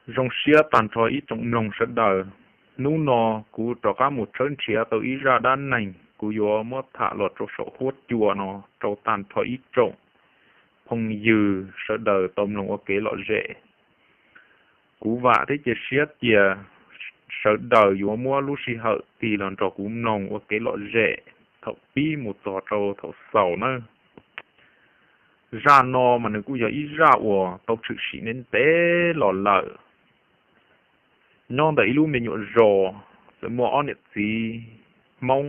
Zoo siab tag nrho ib tsoom mloog sawv daws. Hnub no kuv rov qab mus tshawb nrhiav tau ib zaj dab neeg, kuv yuav muab tham los rau saum huab cua no rau tag nrho ib tsoom phooj ywg sawv daws tau mloog ua kev lom zem. Kuv vam thiab cia siab tias sawv daws yuav muab lub sij hawm tig los nrog kuv mloog ua kev lom zem thaum pib mus txog rau thaum xaus nawb. Zaj no mas nws kuj yog ib zaj uas tau tshwm sim ntev ntev los lawm. Nyob ntawm ib lub me nyuam zos, txawm muaj ob niam txiv Hmoob.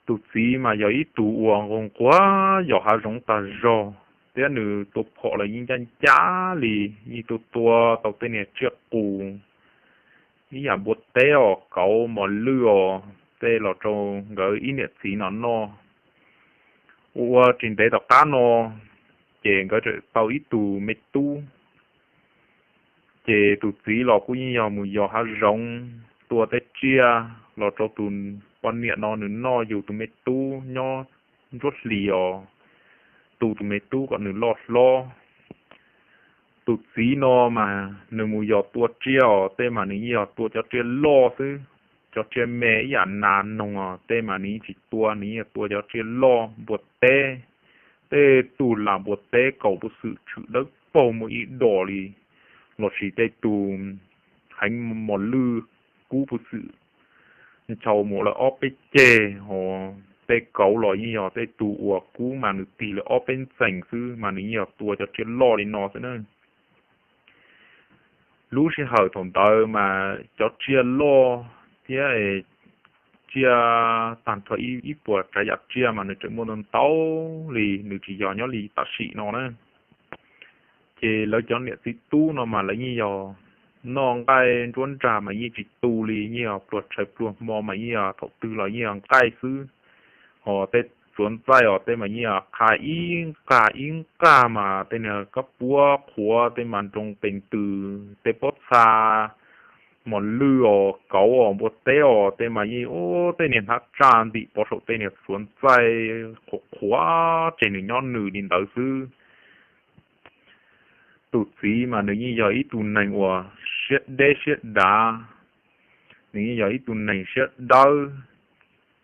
Tus txiv mas yog ib tug uas nquag nquag yos hav zoov tag zog, thiab nws tua phom los yeej ncaj ncaj li, yeej tua tua tau tej niag tsiaj qus ib yam npua teb os, kauv, mos lwj os, tej los rau nkawd ib niam txiv no noj. Ua ua tsis ntev tom qab no, ces nkawd tau ib tug me tub. Ces tus txiv los kuj yeej yog mus yos hav zoov tua tej tsiaj los rau tus poj niam no nws noj, yug tus me tub nyob nruab hlis os, tu tus me tub kom nws loj hlob. Tus txiv no mas nws mus yos tua tsiaj os, tej mas nws yeej yog tua cov tsiaj loj xwb. Cov tsiaj me ib yam nas noog os, tej mas nws yeej tsis tua, nws yeej yog tua cov tsiaj loj, npua teb, tej tug lam npua teb kaus puv xwm tshwm dawb paug muaj ib dos li, lossis tej tug heev mos lwj kub puv xwm nchau mus lawm ob peb ceg os. Tej kauv los yeej yog tej tug uas kub mas nws tig lawm ob peb ntxees xwb, mas nws yeej yog tua cov tsiaj loj li no xwb na. Lub sij hawm thaum ntawd mas cov tsiaj loj thiab tsiaj tag nrho ib puas tsav yam tsiaj mas nws tseem muaj ntau ntau li, nws tsis yog nyob li tam sim no na. Ces lawv cov niam txiv tub no mas lawv yeej yog noj nqaij nruab nrag mas yeej tsis tu li, yeej yog pluas tshais pluas hmo mas yeej yog thaum twg los yeej yog nqaij xwb. Hos tej tsuav ntxaij os, tej mas yeej yog qha ib nqag ib nqag mas tej niag kab puab qhuav, tej mas nroo tes ntws, tej pob txha, mos lwj os, kauv os, npua teb os, tej mas yeej ua tej niag hnab tsaj ntim pov saum tej niag tsuav ntxaij qhuav qhuav tseg nws nyob nws li ntawd xwb. Tus txiv mas nws yeej yog ib tug neeg uas siab deb siab dav, nws yeej yog ib tug neeg siab dawb.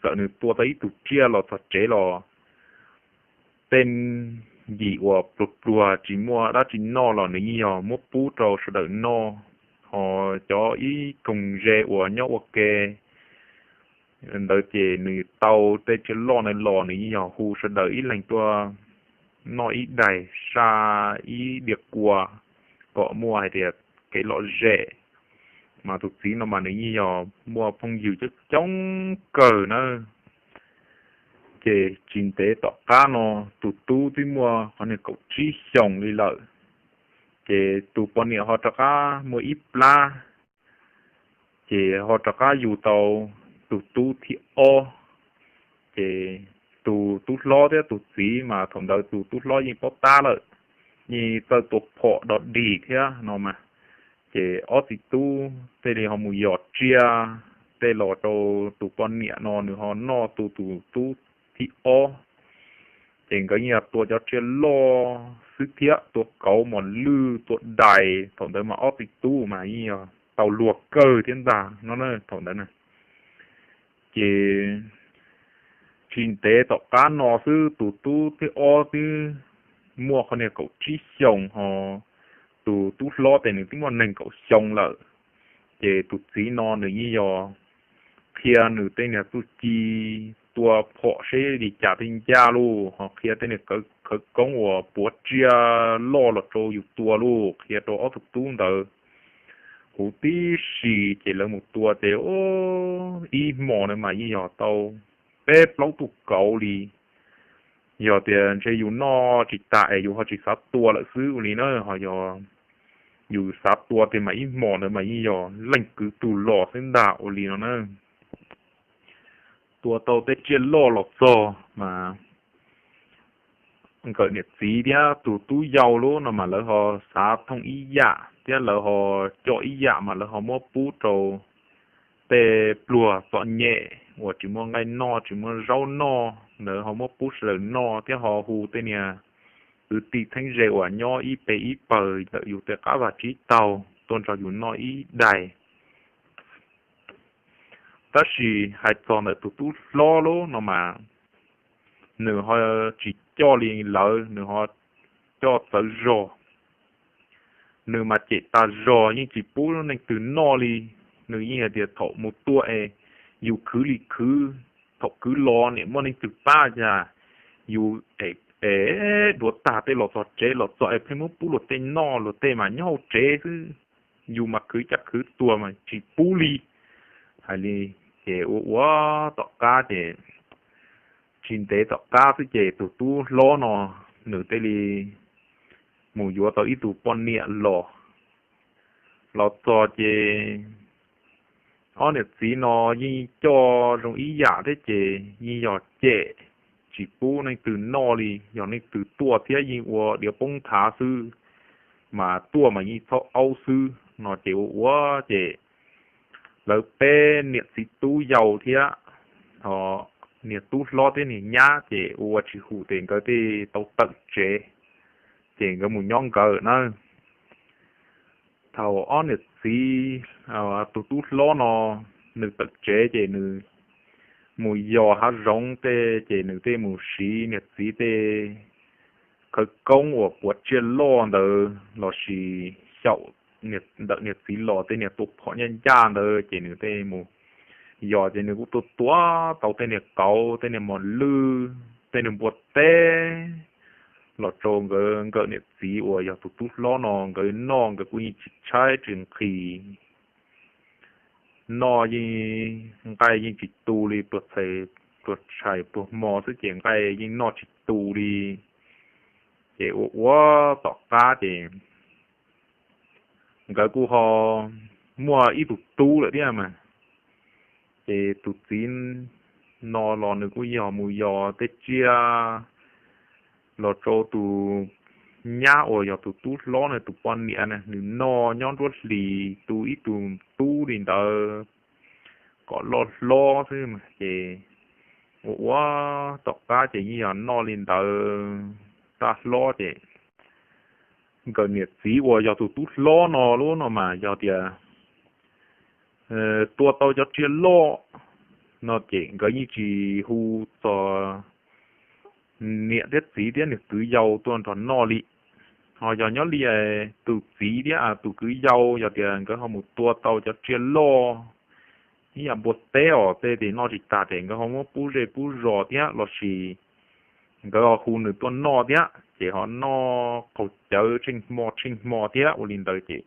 Txawm nws tua tau ib tug tsiaj los txog tsev los tej yim uas pluag pluag tsis muaj dab tsi noj los nws yeej yog muab pub rau sawv daws noj. Hos cov ib koog ze uas nyob ua ke ntawd ces nws tau tej tsiaj loj ntawd los nws yeej yog hu sawv daws ib leeg tuaj noj ib daig saj ib diav kua kom muaj hais tias kev lom zem. Mas tus txiv no mas nws yeej yog muaj phooj ywg coob coob kawg na. Ces tsis ntev tom qab no tus tub twb muaj qhov niag kaum tsib xyoos li lawm, ces tus poj niam ho rov qab muaj ib plab, ces ho rov qab yug tau tus tub thib ob. Ces tus tub hlob thiab tus txiv mas thaum ntawd tus tub hlob yeej paub tab lawm, yeej txawj tua phom dog dig thiab no mas. Ces ob txiv tub thiaj li ho mus yos tsiaj tej los rau tus poj niam no nws ho noj tu tus tub thib ob. Ces nkawd yeej yog tua cov tsiaj loj xwb thiab, tua kauv, mos lwj, tua dais. Thaum ntawd mas ob txiv tub mas yeej yog tau luag kawg thiab ntag no thaum ntawd na. Ces tsis ntev tom qab no xwb tus tub thib ob twb muaj qhov niag kaum tsib xyoos, hos tus tub hlob ces nws twb muaj nees nkaum xyoo lawm. Ces tus txiv no nws yeej yog qhia nws tej niag txuj ci tua phom seb li cas thiaj ncaj lauj, ho qhia tej niag khawv koob uas puav tsiaj loj los rau yus tua lauj, qhia rau ob tug tub ntawd huv tib si. Ces lawv mus tua ces ib hmos ntawd mas yeej yog tau peb plaub tug kauv li. Yog tias ntshe yus noj tsis tas es yus ho tsis xav tua lawm xwb ua li na, ho yog yus xav tua tiag mas ib hmos ntawd mas yeej yog leej kwv tug los xwb ntag ua li no na. Tua tau tej tsiaj loj los txog mas nkawm niam txiv thiab tus tub yau lub no mas lawv ho xav thooj ib yam thiab lawv ho coj ib yam mas lawv ho muab pub rau tej pluag txom nyem uas tsis muaj nqaij noj tsis muaj zaub noj, lawv ho muab pub sawv daws noj thiab ho hu tej niag kwv tij theeb ze uas nyob ib pe ib pawg ntawm yus tej qab vaj tsib taug tuaj nrog yus noj ib daig. Tab sis hais txog ntawm tus tub hlob lub no mas nws ho tsis coj li lawv, nws ho coj txawv zog. Nws mas cem tas zog, yeej tsis pub leej twg noj li. Nws yeej hais tias thaum mus tua es yus khwv li khwv, thaum khwv los niam muaj leej twg pab cas yus es duav tag tej los txog tsev, los txog es pheej muab pub luag tej noj, luag tej mas nyob hauv tsev xwb. Yus mas khwv caj khwv tuag mas tsis pub li. Hais li ces ua ua tom qab ces tsis ntev tom qab xwb ces tus tub hlob no nws thiaj li mus yuav tau ib tug poj niam los. Los txog ces ob niam txiv no yeej coj zoo ib yam thiab ces yeej yog cem, tsis pub leej twg noj li, yog leej twg tuaj thiab yeej ua diav poob nthav xwb, mas tuaj mas yeej txhob aub xwb no ces ua ua ces lawv peb niam txiv tub yau thiab niag tub hlob thiab niag nyab ces ua ua tsis hum ces nkawd thiaj tau tawm tsev, ces nkawd mus nyob nkawd na. Thaum ob niam txiv, tus tub hlob no nws tawm tsev ces nws mus yos hav zoov tej ces nws thiaj mus siv niag txiv tej khawv koob uas puav tsiaj loj ntawd lossis xyaum ntawm niag txiv los tej niag tua phom ncaj ncaj ntawd ces nws thiaj mus yos ces nws kuj tua tua tau tej niag kauv, tej niag mos lwj, tej niag npua teb los rau nkawd nkawm niam txiv uas yog tus tub hlob no nkawd noj, nkawd kuj yeej tsis tshaib tsis nqhis. Noj yeej, nqaij yeej tsis tu li, pluas tshais pluas hmo xwb ces nqaij yeej noj tsis tu li. Ces ua ua tom qab ces nkawd kuj ho muaj ib tug tub lawm thiab mas. Ces tus txiv no los nws kuj yog mus yos tej tsiaj los rau tus nyab uas yog tus tub hlob no tus poj niam na, nws noj nyob nruab hlis tu ib tug tub li ntawd kom loj hlob xwb mas ces ua ua tom qab ces yeej yog noj li ntawd tag hlob ces nkawd niam txiv uas yog tus tub hlob no lub no mas yog tias tua tau cov tsiaj loj no ces nkawd yeej tsis hu txog niam thiab txiv thiab nws kwv yau tuaj nrog noj li. Ho yog nyob li tus txiv thiab tus kwv yau yog tias nkawd ho mus tua tau cov tsiaj loj ib yam npua teb os tej tes noj tsis tag ces nkawd ho muab pub zej pub zos thiab lossis nkawd ho hu nws tuaj noj thiab ces ho noj qaug cawv tsheej hmo tsheej hmo thiab ua li ntawd ces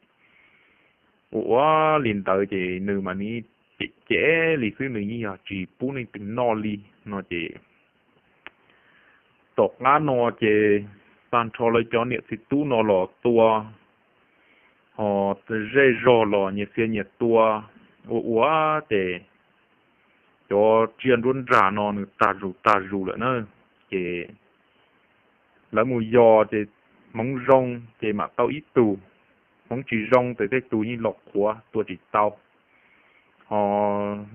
ua ua li ntawd ces nws mas nws cem cem li xwb, nws yeej yog tsis pub leej twg noj li no ces tom qab no ces tag nrho lawv cov niam txiv tub no los tua ho zej zog los nyias xiav nyias tua ua ua ces cov tsiaj nruab nrag no nws tag zus tag zus lawm na ces lawv mus yos ces hmoov zoo ces mam tau ib tug, hmoov tsis zoo ces tej tug yeej los qhuav tua tsis tau. Ho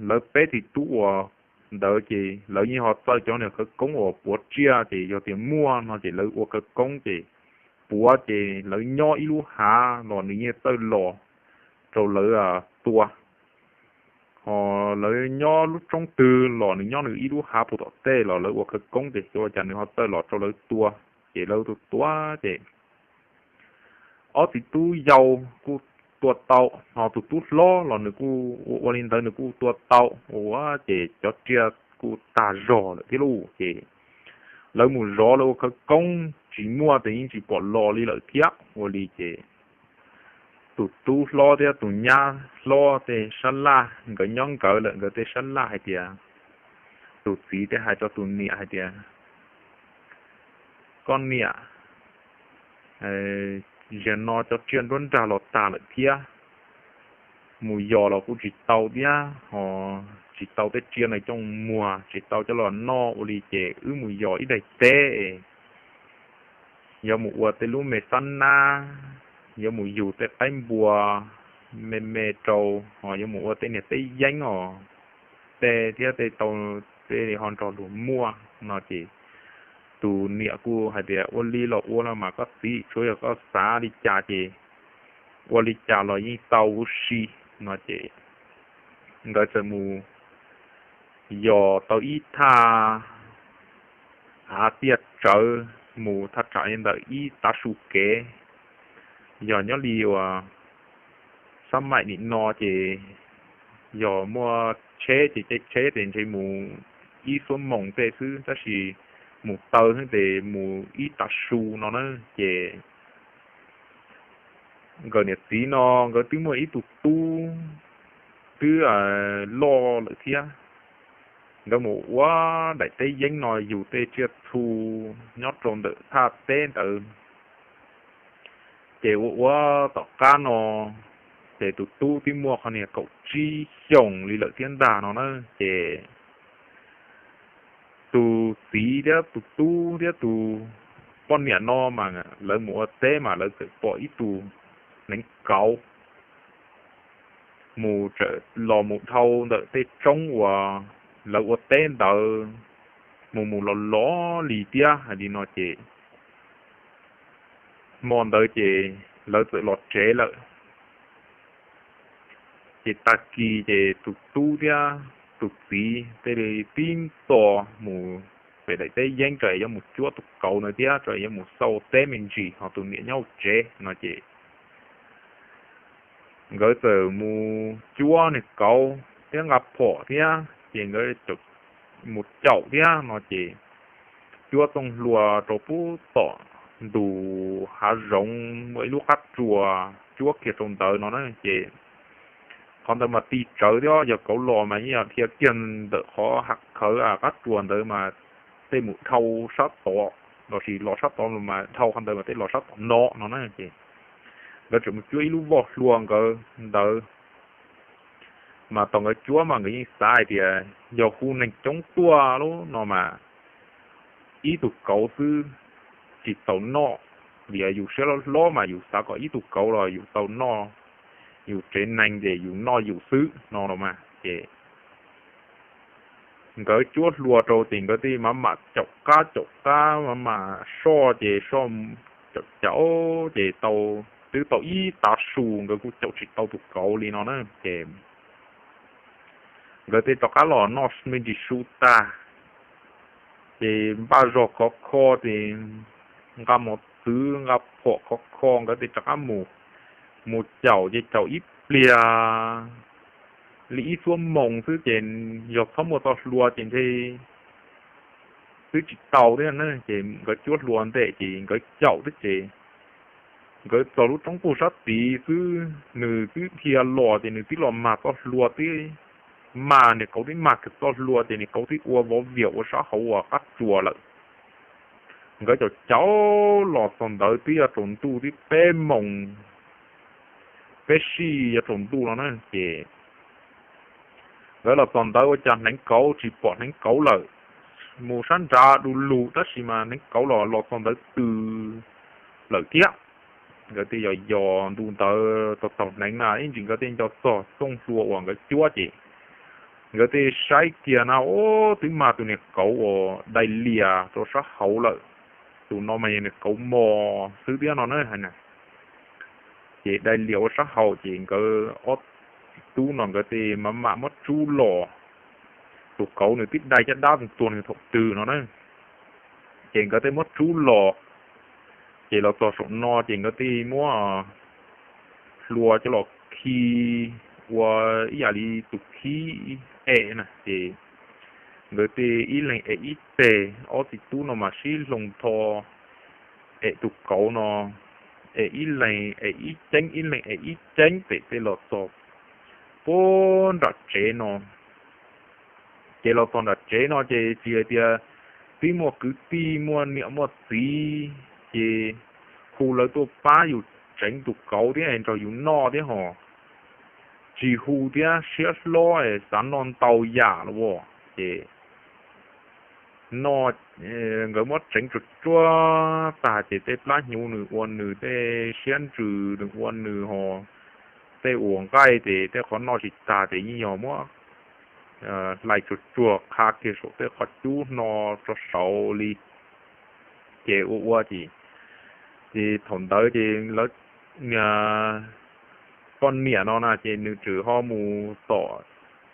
lawv peb txiv tub uas ntawd ces lawv yeej ho txawj cov niag khawv koob uas puav tsiaj ces yog tias muaj no ces lawv ua khawv koob ces puav ces lawv nyob ib lub hav los nws yeej txawj los rau lawv tua. Ho lawv nyob lub roob twg los nws nyob nws ib lub hav puag tom tej los lawv ua khawv koob ces xyov ua cas nws ho txawj los rau lawv tua. Ces lawv tua tua ces ob txiv tub yau kuj tua tau, ho tus tub hlob los nws kuj ua ua li ntawd nws kuj tua tau ua ces cov tsiaj kuj tag zog lawm thiab lauj. Ces lawv mus zov lawv ua khawv koob tsis muaj ces yeej tsis pom los li lawm thiab ua li ces tus tub hlob thiab tus nyab hlob tej sab laj nkawd nyob nkawd lawm, nkawd tej sab laj hais tias, tus txiv thiaj hais rau tus niam hais tias, koj niam, zaum no cov tsiaj nruab nrag los tag lawm thiab, mus yos los kuj tsis tau thiab ho tsis tau tej tsiaj no coj muag, tsis tau coj los noj ua li ces wb mus yos ib daim teb, yuav mus ua tej lub me xab nab, yuav mus yug tej qaib npua me me rau, ho yuav mus ua tej niag teb yeeb os, tej thiab tej tau, tej ho nrog luag muaj no ces tus niam kuj hais tias ua li los ua no mas koj txiv, tsuav yog koj xav li cas ces ua li cas los yeej tau huv si no ces nkawd txawm mus yos tau ib thaj av tiaj tsawv mus thaj tsam li ntawm ib tav su kev. Yog nyob li uas xab maim nim no ces yog muaj tsheb ces caij tsheb ces ntshe mus ib xuab moos tej xwb, tab sis mus taw xwb ces mus ib tav su no na. Ces nkawd niam txiv no nkawd twb muaj ib tug tub twb loj lawm thiab. Nkawd mus ua daim teb yeeb no yug tej tsiaj txhu nyob rau ntawm thaj teb ntawd. Ces ua ua tom qab no ces tus tub twb muaj qhov niag kaum tsib xyoos li lawm thiab ntag no na. Ces tus txiv thiab tus tub thiab tus poj niam no mas lawv mus ua teb mas lawv txawm pom ib tug hneev kauv mus tawm los mus dhau ntawm tej roob uas lawv ua teb ntawd mus mus los los li thiab hais li no ces hmo ntawd ces lawv txawm los tsev lawm. Ces tag kis ces tus tub thiab tus txiv thiaj li tib nto mus pem daim teb yeeb rau es yuav mus cuab tus kauv ntawd thiab rau es yuav mus xauj teb me ntsis ho tus niam nyob hauv tsev no ces nkawd txawm mus cuab niag kauv thiab nqa phom thiab ces nkawd mus caum thiab no ces cuab txooj hlua rau pub tom ntug hav zoov muaj ib lub qab tsuas cuab kiag rau ntawd no na ces qhov ntawd mas tig tsawv thiab yog kauv los mas yeej yog dhia kiag ntawm qhov hav khawv qab tsuas ntawd mas tej mus dhau sab tod los sis los sab tod mas dhau qhov ntawd mas tej los sab tom no no na ces nkawd tseem mus cuab ib lub voj hlua nkawd ntawd mas thaum nkawd cuab mas nkawd yeej xav hais tias yog hu neeg coob tuaj lub no mas ib tug kauv xwb tsis txaus noj, vim yus siab hlob hlob mas yus xav kom ib tug kauv los yus tau noj, yus tsev neeg ces yus noj yus xwb no los mas ces nkawd cuab hlua rau ces nkawd thiaj mam mam caum qab caum qab mam mam soj ces soj caum caum ces tau, twb tau ib tav su nkawd kuj caum tsis tau tus kauv li no na ces nkawd thiaj rov qab los noj me ntsis su tag ces npaj zog khov kho ces nqa mos txwv nqa phom khov kho nkawd thiaj rov qab mus, mus caum ces caum ib pliag li ib xuab moos xwb ces yog txhob muaj txoj hlua ces ntshe twb tsis tau thiab na ces nkawd cuab hlua ntej ces nkawd caum thiab ces nkawd txog lub roob puag sab tid xwb nws twb dhia los ces nws twb los mag txoj hlua twb mag, niag kauv twb mag kiag txoj hlua ces niag kauv twb ua vov vias ua sab hauv uas qab tsuas lawm. Nkawd caum caum los txog ntawd twb yuav tsaus ntuj twb peb moos, peb sij yuav tsaus ntuj no na ces nkawd los txog ntawd ua cas hneev kauv tsis pom hneev kauv lawm, mus sab nrad du lug tab sis mas hneev kauv los los txog ntawd tws lawm thiab. Nkawd thiaj yos yos ntu ntawd txog taug hneev na ib ntsis nkawd thiaj nco txog txooj hlua uas nkawd cuab ces nkawd thiaj saib kiag na, o, twb mag tus niag kauv uas dai lias rau sab hauv lawm. Tus no mas yog niag kauv mos xwb thiab no na hais na. Ces dai lias ua sab hauv ces nkawd ob txiv tub no nkawd thiaj mam mam muab tsub los. Tus kauv nws twb dai caj dab tuag nws thaum twg no na. Ces nkawd thiaj muab tsub los, ces los txog saum no ces nkawd thiaj muab hlua coj los khi ua ib yam li tus khib em na ces nkawd thiaj ib leeg em ib teg, ob txiv tub no mas sib hloov tho em tus kauv no, em ib leeg em ib ceeb ib leeg em ib ceeb pem tej los txog puag nram tsev no. Ces los txog nram tsev no ces tsis hais tias twb muaj kwv tij muaj niam muaj txiv ces hu lawv tuaj pab yus tseev tus kauv thiab nrog yus noj thiab hos. Tsis hu thiab siab hlob xav noj ntau yam los as ces no nkawd muab tseev tsuag tsuag tag ces tej plab hnyuv nws ua nws, tej siab ntsws nws ua nws hos, tej uas nqaij ces tej qhov noj tsis tag ces yeej yog muab hlais tsuag tsuag qha kiag saum tej qhov cub hno tso saud li. ces ua ua ces, ces thaum ntawd ces lawv, poj niam no na ces nws tseem ho mus tom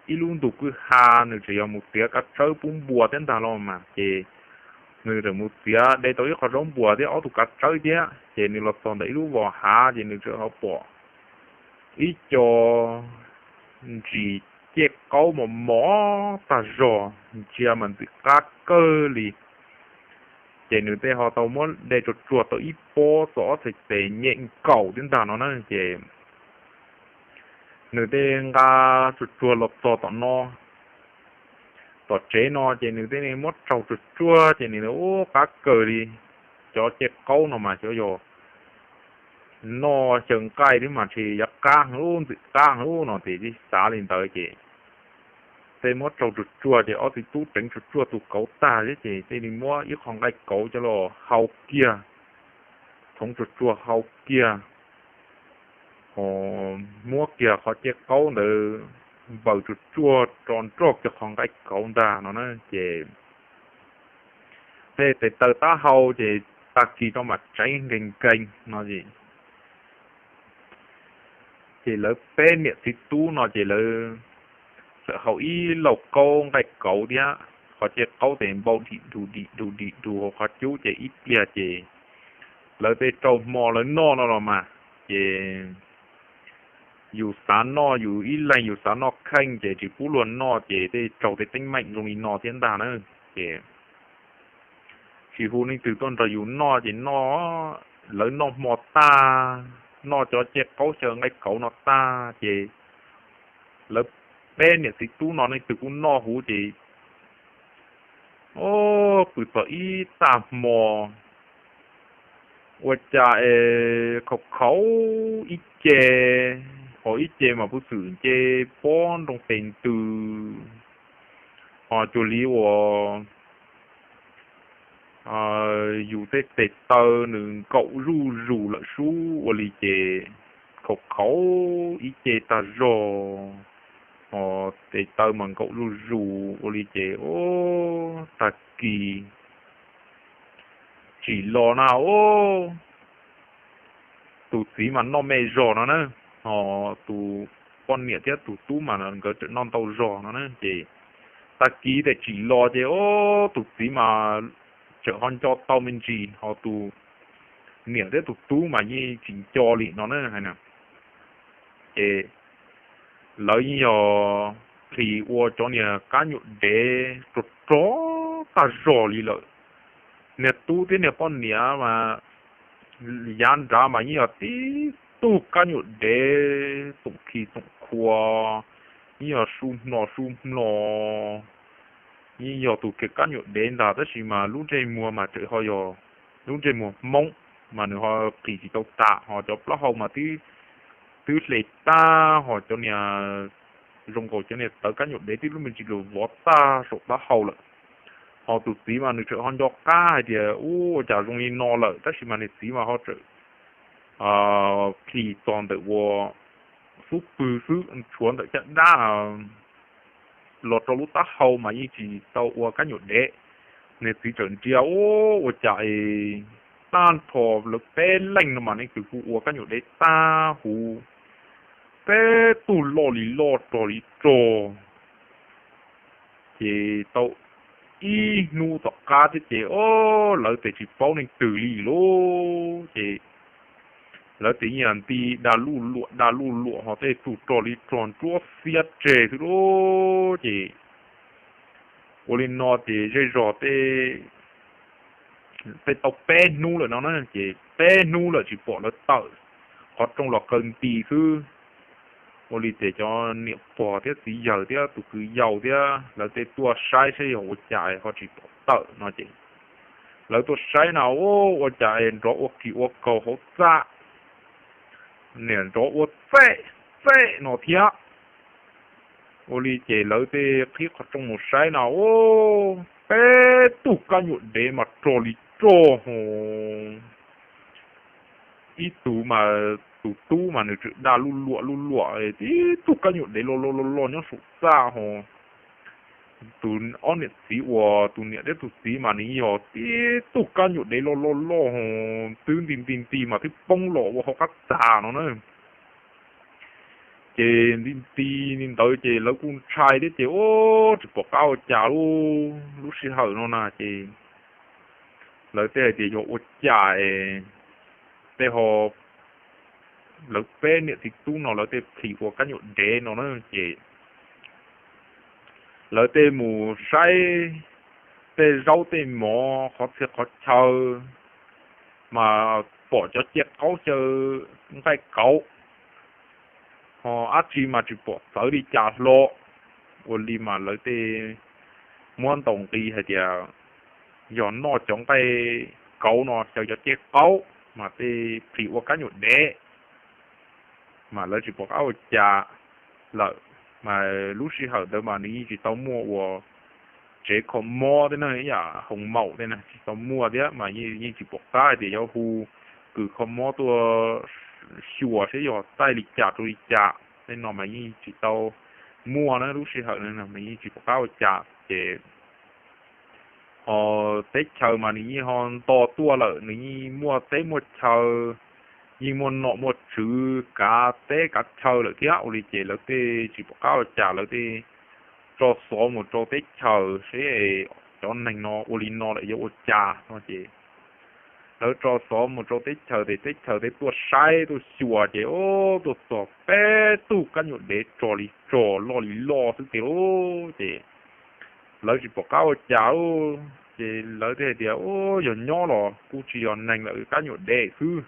ib lub ntug kwj ha, nws tseem yog mus txiav kav tsawb pub npua thiab ntag los mas ces nws tseem mus txiav de tau ib qho zaub npua thiab ob tug kav tsawb thiab ces nws los txog ntawm ib lub vos hav ces nws tseem ho pom ib co ntsis cej qaub mos mos tag zog ntsia mas ntxim qab kawg li. Ces nws tej ho tau muab de tsuag tsuag tau ib pob txog ob txhais tes nyem nkaus thiab ntag no na ces nws tej nqa tsuag tsuag los txog tom no, tom tsev no ces nws tej muab tsaug tsuag tsuag ces nws ua qab kawg li. Cov cej qaub no mas xyov yog noj xyaw nqaij thiab mas ntshe yuav qab heev ub ntxim qab heev ub no ces tib xav li ntawd ces tej muab tsaug tsuag tsuag ces ob txiv tub tseev tsuag tsuag tus kauv tag thiab ces tej li muab ib qho nqaij kauv coj los hau kiag, txhoov tsuag tsuag hau kiag, ho muab kiag qhov cej qaub ntawd npaws tsuag tsuag tso nrog kiag qhov nqaij kauv ntag no na ces tej tes taw taub hau ces tag kis rau mam tseev nkees nkees no es ces lawv peb niam txiv tub no ces lawv txawm hau ib lauj kaub nqaij kauv thiab qhov cej qaub tes npau dim dug dim dug dim dug hauv qhov cub ces ib pliag ces lawv tej raug hmo lawv noj no los mas ces yus xav noj yus ib leeg yus xav noj kheej ces tsis pub luag noj ces tej raug tej teeb meem zoo li no thiab ntag na ces tsis hu leej twg tuaj nrog yus noj ces noj, lawv noj hmo tag, noj cov cej qaub xyaw nqaij kauv no tag ces lawv peb niam txiv tub no leej twg kuj noj huv ces o pw txog ib tag hmo ua cas es khaus khaus ib ce, ho ib ce mas puv txwm nce pob nroo tes ntws, ho cuag li uas yus tej tes taw nws nkaum zuj zus lawm sub ua li ces khaus khaus ib ce tag zog, ho tes taw mas nkaum zuj zus ua li ces o tag kis tsim los na o tus txiv mas noj me zog no na, ho tus poj niam thiab tus tub mas nkawd tseem noj ntau zog no na ces tag kis tej tsim los ces o tus txiv mas tseem ho nco tau me ntsis ho tus niam thiab tus tub mas yeej tsis nco li no na hais na ces lawv yeej yog plhis ua cov niag kab nyuam dev rog rog tag zog li lawm. Niag tub thiab niag poj niam mas yav nrad mas yeej yog tib tug kab nyuam dev txoom khi txoom khua, yeej yog su hmlo su hmlo, yeej yog tus kiag kab nyuam dev ntag tab sis mas lub ntsej muag mas tseem ho yog lub ntsej muag Hmoob mas nws ho plhis tsis tau tas ho cov plaub hau mas twb hle tag ho cov niag zoo nkaus cov niag tawv kab nyuam dev twb lub me ntsis los vov tag saum taub hau lawm. Ho tus txiv mas nws tseem ho nco qab hais tias ua cas zoo li no lawm tab sis mas niag txiv mas ho tseem plhis txog ntawm ua xub pwg xwb tshuav ntawm caj dab los rau lub taub hau mas yeej tsis tau ua kab nyuam dev. Niag txiv txawm ntsia ua cas es tag nrho lawv peb leeg no mas leej twg kuj ua kab nyuam dev tag huv, peb tug loj li loj rog li rog. Ces tau ib hnub tom qab thiab ces o lawv tes tsis paub leej twg li lauj ces lawv tes yeej nti da luj luam da luj luam ho tej tug rog li rog ntsuab xiab tseg xwb lauj ces ua li no ces zej zog tej tau peb hnub lawm no na ces peb hnub lawm tsis pom lawv tawm, qhov rooj los kaw nti xwb. Ua li ces cov niam pog thiab txiv yawg thiab tus kwv yau thiab lawv tej tuaj saib saib yog ua cas ho tsis pom tawm no ces lawv tuaj saib na ua cas nrov ua kis ua kaus hauv txaj, niam nrov ua txej txej no thiab. Ua li ces lawv tej qhib qhov rooj mus saib na ua peb tug kab nyuam dev mas rog li rog ho ib tug mas tus tub mas nws tseem da luj luam luj luam tib tug kab nyuam dev loj loj loj loj nyob saum txaj ho tus ob niam txiv uas tus niam thiab tus txiv mas nws yog tib tug kab nyuam dev loj loj loj, twb nti nti nti mas twb poob los ua hauv qab txag no na. Ces nti nti li ntawd ces lawv kuj ntshai thiab ces ua tsis pom qab ua cas lub sij hawm no na ces lawv thiaj hais tias yog ua cas es tej ho lawv peb niam txiv tub no lawv thiaj plhis ua kab nyuam dev no na ces lawv thiaj mus saib tej zaub tej mov qhov txhia qhov chaw mas pom cov ciaj qaub xyaw nqaij kauv ho dab tsi mas tsis pom txawv li cas hlo. Ua li mas lawv thiaj muab ntaus nqi hais tias yog noj cov nqaij kauv no xyaw cov ciaj qaub mas thiaj plhis ua kab nyuam dev. Mas lawv tsis pom qab ua cas lawm, mas lub sij hawm ntawd mas nws yeej tsis tau muaj uas tsev kho mob thiab na, ib yam hoo maum thiab na tsis tau muaj thiab mas yeej tsis pom qab hais tias yuav hu kws kho mob tuaj xyuas saib yog txaij li cas rau li cas tej no mas yeej tsis tau muaj na, lub sij hawm na mas yeej tsis pom qab ua cas ces ho teb chaws mas nws yeej ho nto tuaj lawm, nws yeej muaj teb muaj chaw, yeej muaj nom muaj tswv kav teb kav chaw lawm thiab. Ua li ces lawv thiaj tsis pom qab ua cas lawv thiaj tso xov mus rau teb chaws seb cov neeg no ua li no lawm yuav ua cas no ces lawv tso xov mus rau teb chaws ces teb chaws thiaj tuaj saib tuaj xyuas ces o tuaj txog peb tug kab nyuam dev tsog li tsog loj li loj xwb tiag lauj. Ces lawv tsis pom qab ua cas ces lawv thiaj hais tias u yog nyob los kuj tsis yog neeg lawm, kab nyuam dev xwb,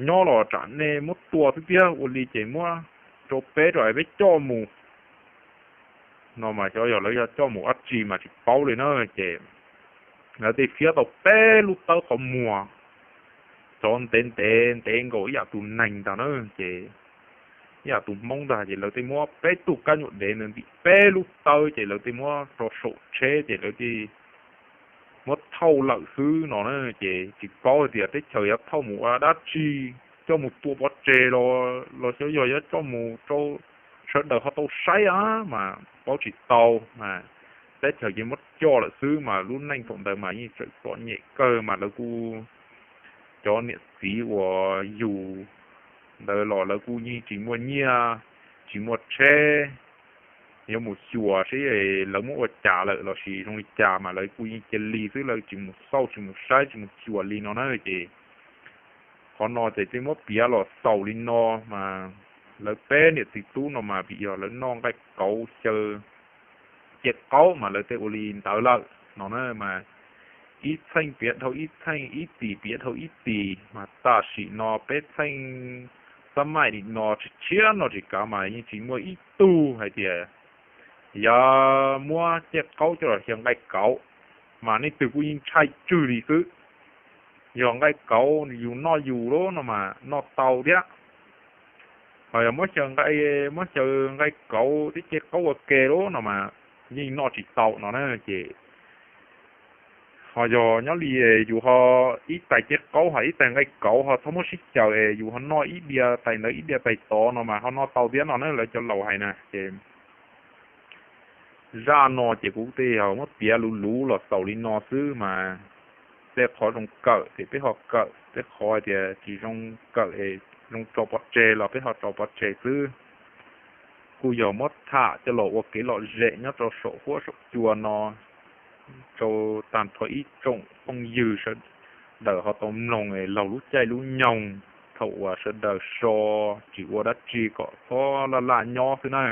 nyob los tsam nej muab tua xwb thiab. Ua li ces muab rau peb rau peb coj mus no mas xyov yog lawv yog coj mus dab tsi mas tsis paub li na. Ces lawv thiaj fiab tau peb lub tawb qhov muag, cov ntev ntev ntev nkaus ib yam tus neeg ntag na ces ib yam tus Hmoob ntag ces lawv thiaj muab peb tug kab nyuam dev ntawd ntim peb lub tawb ces lawv thiaj muab rau saum tsheb ces lawv thiaj muab thauj lawm xwb no na. Ces tsis paub hais tias teb chaws yuav thauj mus ua dab tsi, coj mus tua pov tseg los xyov yog yuav coj mus rau sawv daws ho tau saib a mas paub tsis tau mas teb chaws ces muab coj lawm xwb mas lub neej thaum ntawd mas yeej tseem txom nyem kawg mas lawv kuj cov niam txiv uas yug ntawd los lawv kuj yeej tsis muaj nyiaj tsis muaj tsheb yuav mus xyuas seb lawv muab ua cas lawm los sis zoo li cas mas lawv kuj yeej cia li xwb, lawv tsis mus xauj tsis mus saib tsis mus xyuas li no na. Ces qhov no ces thiaj muab piav los xaus li no mas lawv peb niam txiv tub no mas vim yog lawv noj nqaij kauv xyaw ciaj qaub mas lawv thiaj ua li ntawd lawm no na. Mas ib txheej piav dhau ib txheej, ib tis piav dhau ib tis mas tam sim no peb txheej xab maim li no tshiab tshiab no tsis kav mas yeej tsis muaj ib tug hais tias yog muab ciaj qaub coj los xyaw nqaij kauv mas nej twg kuj yeej ntshai tswg li xwb. Yog nqaij kauv yus noj yus lub no mas noj tau thiab, ho yog muab xyaw nqaij, muab xyaw nqaij kauv thiab ciaj qaub ua ke lub no mas yeej noj tsis tau no na. Ces ho yog nyob li yus ho ib tais ciaj qaub ho ib tais nqaij kauv ho txhob muab sib xyaw es yus ho noj ib diav tais ntawd ib diav tais tod no mas ho noj tau thiab no na, lawv cov laus hais na. Ces zaj no ces kuv thiaj muab piav luv luv los xaus li no xwb mas tej qhov zoo kawm ces peb ho kawm, tej qhov hais tias tsis zoo kawm es zoo tso pov tseg los peb ho tso pov tseg xwb. Kuj yog muab tham coj los ua kev lom zem nyob rau saum huab saum cua no rau tag nrho ib tsoom phooj ywg sawv daws ho tau mloog laug lub caij lub nyoog thaum uas sawv daws so tsis ua dab tsi kom txhob laj laj nyob xwb na.